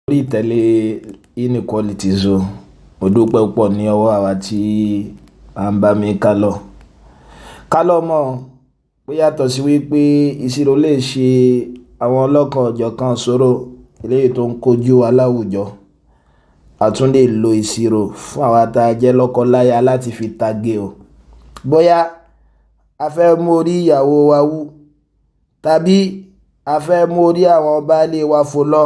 Lórí ìtẹ̀lé inequalities o, mo dúpẹ́ púpọ̀ ní ọwọ́ àwa tí à ń bá mi ká lọ. Ká lọ mọ̀ pé yàtọ̀ sí wípé ìṣirò lè ṣe àwọn ọlọ́kan-ò-jọ̀kan ìṣòro eléyìí tó ń kojú wa láwùjọ. A tún lè lo ìṣirò fún àwa tá a jẹ́ lọ́kọ-láya láti fi tage o. Bóyá a fẹ́ mú orí ìyàwó wa wú tàbí a fẹ́ mú orí àwọn baálé wa fò lọ,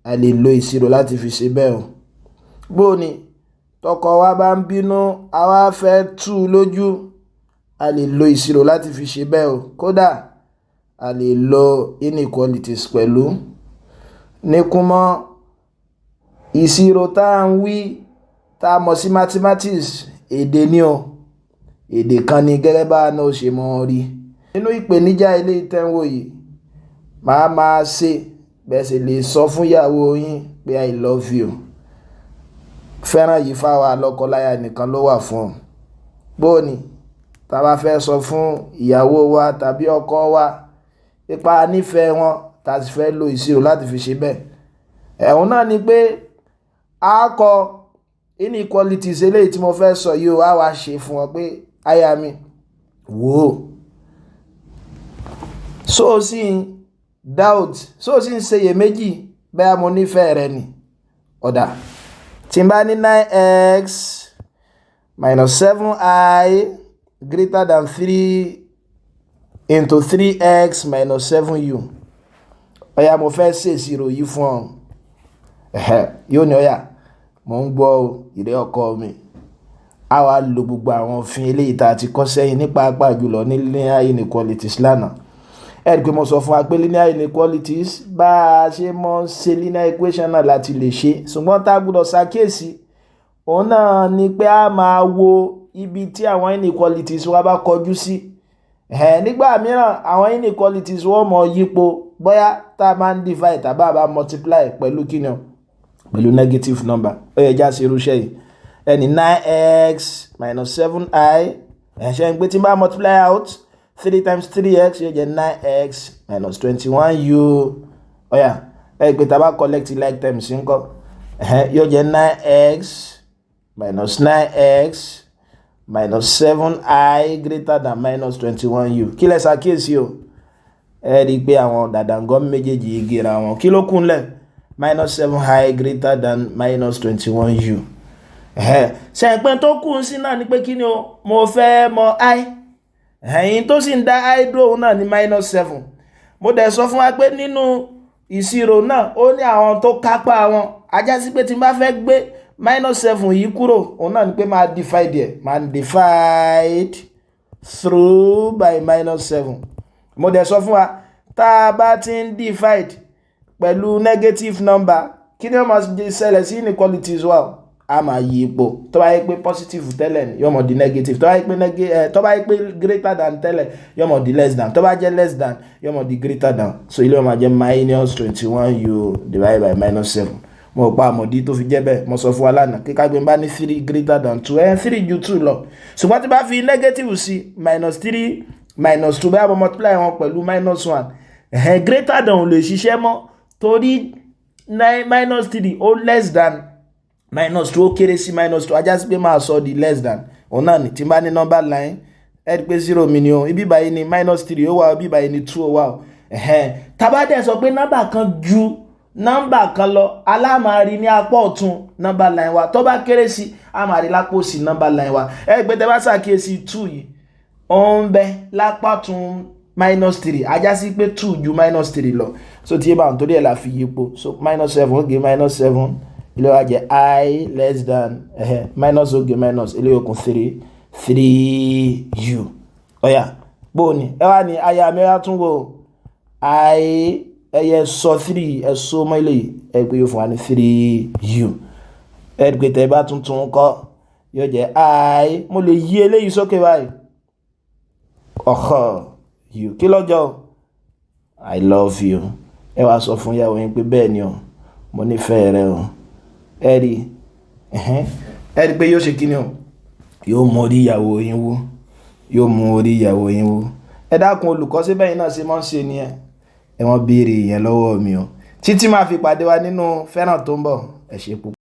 a lè lo ìṣirò láti fi ṣe bẹ́ẹ̀ o. Bó ni tọkọ wa bá ń bínú, a wá fẹ́ tú u lójú, a lè lo ìṣirò láti fi ṣe bẹ́ẹ̀ o. Kódà a lè lo inequalities pẹ̀lú. Ní kúnmọ́ ìṣirò tá à ń wí, tá a mọ̀ sí mathematics, èdè ni o. Èdè kan ni gẹ́gẹ́ bá a náà ṣe mọ̀ rí. Nínú ìpèníjà eléyìí tẹ́ ń wò yìí, màá máa ṣe bẹ́ẹ̀ sì lè sọ fún ìyàwó yín pé "I love you". Fẹ́ràn yìí fáwa lọ́kọ-láya nìkan ló wà fún ọ. Bó ni tá a bá fẹ́ sọ fún ìyàwó wa tàbí ọkọ wa ipa nífẹ̀ẹ́ wọn, tá a sì fẹ́ lo ìṣirò láti fi ṣe bẹ́ẹ̀. Ẹ̀hún náà ni pé a kọ inequalities eléyìí tí mo fẹ́ sọ yìí o, a wá ṣe fún ọ pé, "Aya mi, wò ó. So o sì ń doubt, so o sì ń ṣe iyèméjì bẹ́ẹ̀ mo nífẹ̀ẹ́ rẹ ni? Ó dáa, tí n bá ní nine x minus seven i greater than three into three x minus seven u. Ó yá, mo fẹ́ ṣèṣirò yìí fún ọ." Yóò ní, "Ó yá, mò ń gbọ́ o, ìrẹ́ ọkọ mi." A wá lo gbogbo àwọn òfin eléyìí tá a ti kọ́ sẹ́yìn ní pàápàá jùlọ ní linear inequalities lánàá. Ẹ rí i pé mo sọ fún wa pé linear inequalities, bá a ṣe mọ́ ṣe linear equation náà láti lè ṣe, ṣùgbọ́n tá a gbọ́dọ̀ ṣàkíyèsí òun náà ni pé a máa wo ibi tí àwọn inequalities wa bá kọjú sí. Nígbà mìíràn, àwọn inequalities wọ́n mọ̀ yípo, bóyá tá a máa ń divide tàbí a bá multiply pẹ̀lú kíni o, pẹ̀lú negative number. Ó yẹ já sí irúṣẹ́ yìí ẹni nine x minus seven i. Ẹ̀ṣẹ̀ ń pé tí n bá multiply out, three times three x yóò jẹ́ nine x minus 21 u. Ó yá, ẹ pé tá a bá collect like terms ńkọ́? Yóò jẹ́ nine x minus nine x minus seven i greater than minus 21 u. Kí lẹ ṣàkíyèsí o? Ẹ rí i pé àwọn dàdàngọ́ méjèèjì yìí gera wọn. Kí ló kúnlẹ̀? Minus seven i greater than minus 21 u. Ṣẹ̀pẹ́ tó kù sí náà ni pé kí ni o? Mo fẹ́ mọ i. Ẹ̀yìn tó sì ń dá i dúró náà ní minus seven. Mo dẹ̀ sọ fún wa pé nínú ìṣirò náà, ó ní àwọn tó kápá wọn. Ajá sí pé tí n bá fẹ́ gbé minus seven yìí kúrò, òun náà ni pé máa divide ẹ̀, máa divide through by minus seven. Mo dẹ̀ sọ fún wa, tá a bá ti ń divide pẹ̀lú negative number, kí ni ó máa ṣẹlẹ̀ sí inequalities wa? A máa yí ipò. Tó bá yẹ pé positive tẹ́lẹ̀ ni, yóò mọ̀ di negative. Tó bá yẹ pé greater than tẹ́lẹ̀, yóò mọ̀ di less than. Tó bá jẹ́ less than, yóò mọ̀ di greater than. So ilé wọn máa jẹ́ minus 21 u divided by minus seven. Mo pa àmọ̀dí tó fi jẹ́ bẹ́ẹ̀. Mo sọ fún wa lánàá kí kágbé bá ní three greater than two, ẹ̀ three ju two lọ, ṣùgbọ́n tí bá fi negative sí, minus three minus two, báyà mo multiply wọn pẹ̀lú minus one, ẹ̀hẹ́n, greater than ò lè ṣiṣẹ́ mọ́, torí nine minus three ó less than minus two, ó kéré sí minus two. Ajá sí pé máa sọ di less than. Òun náà ni tí n bá ní number line, ẹ rí i pé zero mi ni o, ibi báyìí ni minus three ó wà, ibi báyìí ni two ó wà o. Ẹ̀hẹ́n, tá bá dẹ̀ sọ pé nọ́mbà kan ju nọ́mbà kan lọ, alámàrí ní apá ọ̀tún number line wa. Tó bá kéré sí, a máa rí lápò òsì number line wa. Ẹ gbé, tẹ́ bá ṣàkíyèsí, two yìí ó ń bẹ lápá ọ̀tún minus three. Ajá sí pé two ju minus three lọ. So tí yé bá wọn, torí ẹ̀ la fi yípo. So minus seven ó gé minus seven, ilé wa jẹ́ i less than minus ó gé minus, ilé yòókù three three u. Ó yá, bó ni ẹ wá ní, aya mi, wá tún wò i, ẹyẹ sọ three, ẹ so mọ́ ilé yìí, ẹ gbé, yóò fún wa ní three u. Ẹ gbé, tẹ bá tuntun kọ́, yóò jẹ́ i. Mo lè yí eléyìí sókè báyìí, ọ̀họ̀ u. Kí lọ́jọ́? I love you. Ẹ wá sọ fún ìyàwó yín pé bẹ́ẹ̀ ni o, mo nífẹ̀ẹ́ rẹ o. Ẹ rí, ẹ rí pé yóò ṣe kíni o? Yóò mú orí ìyàwó yín wú, yóò mú orí ìyàwó yín wú. Ẹ dákun, olùkọ́, síbẹ̀ yín náà ṣe máa ń ṣe nìyẹn? Ẹ wọ́n béèrè yẹn lọ́wọ́ mi o. Títí máa fi pàdé wa nínú fẹ́ràn tó ń bọ̀, ẹ ṣé púpọ̀.